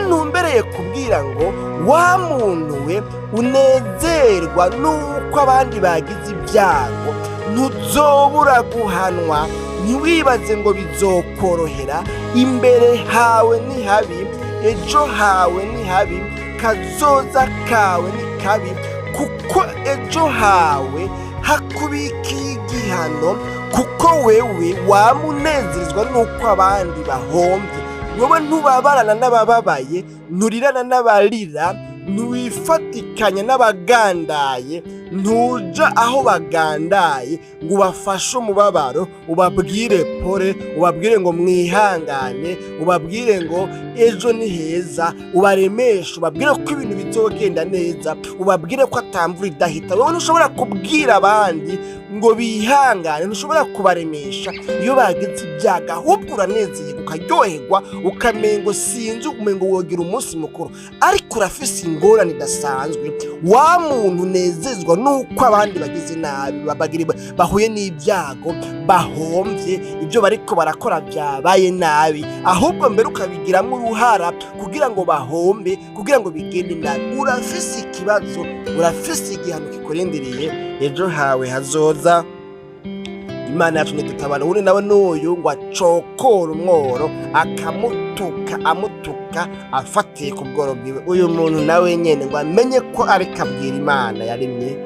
Ntumbereye kubwira ngo wa muntu we unezerwa nuko abandi bagize ibyago, ntuzobura guhanwa. Ntiwibaze ngo bizokorohera. Imbere hawe ni habi, ejo hawe ni habi, kazoza kawe ni kabi, kuko ejo hawe hakubikiye igihano, kuko wewe wama unezerezwa n'uko abandi bahombye. Wowe ntubabarana n'abababaye, nturirana n'abarira, ntiwifatikanya n'abagandaye, ntuja aho bagandaye ngo ubafashe umubabaro, ubabwire pole, ubabwire ngo mwihangane, ubabwire ngo ejo ni heza, ubaremeshe, ubabwire ko ibintu bizogenda neza, ubabwire ko atamvura idahita. Wowe ntushobora kubwira abandi ngo bihangane, ntushobora kubaremesha iyo bagize ibyago, ahubwo uranezerwa, ukaryoherwa, ukamengo sinzi, umengo wogira umunsi mukuru. Ariko urafise ingorane idasanzwe, wa muntu unezezwa nuko abandi bagize nabi, bahuye n'ibyago, bahomvye, ibyo bariko barakora byabaye nabi, ahubwo mbere ukabigiramo uruhara kugira ngo bahombe, kugira ngo bigende nabi. Urafise ikibazo, urafise igihano kikurindiriye ejo hawe hazoza. Imana yacu ntidutabara. Uwundi nawe n'uyu ngo acokora umworo, akamutuka, amutuka afatiye ku bworo bwiwe. Uyu muntu nawe nyene ngo amenye ko ariko abwira Imana yaremye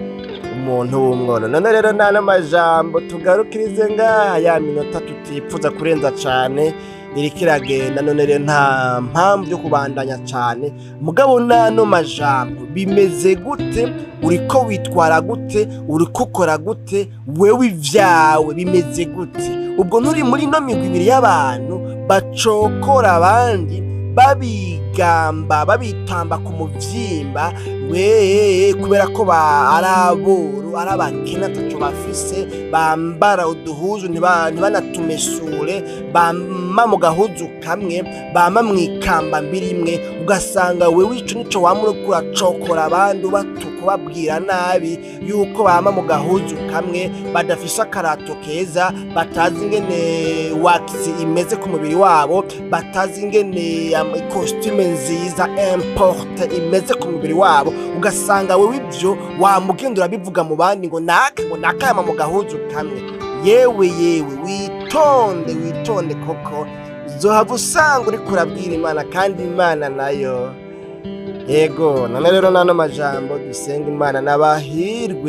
umuntu w'umworo. None rero nta n'amajambo, tugarukirize ngaha. Ya minota tutipfuza kurenza cane iriko iragenda. None rero nta mpamvu yo kubandanya cane. Mugabo n'ano majambo, bimeze gute? Uriko witwara gute? Uriko ukora gute? Wewe ivyawe bimeze gute? Ubwo nturi muri ino migwi ibiri y'abantu bacokora abandi, babigamba, babitamba ku muvyimba we, kubera ko ari aboru, ari abakene, ataco bafise, bambara uduhuzu ntibanatumesure, bama mu gahuzu kamwe, bama mw'ikamba mbiri imwe? Ugasanga wewe ico nico wama uriko uracokora abandi, ubatuka, ubabwira nabi yuko bama mu gahuzu kamwe, badafise akarato keza, batazi ingene wax imeze ku mubiri wabo, batazi ingene ikositime nziza importé imeze ku mubiri wabo. Ugasanga wewe ivyo wamugenda urabivuga mu bandi, ngo naka, ngo naka yama mu gahuzu kamwe. Yewe yewe, witonde, witonde, koko uzohava usanga uriko urabwira Imana, kandi Imana nayo. Yego, none rero n'ano majambo dusenga Imana n'abahirwe.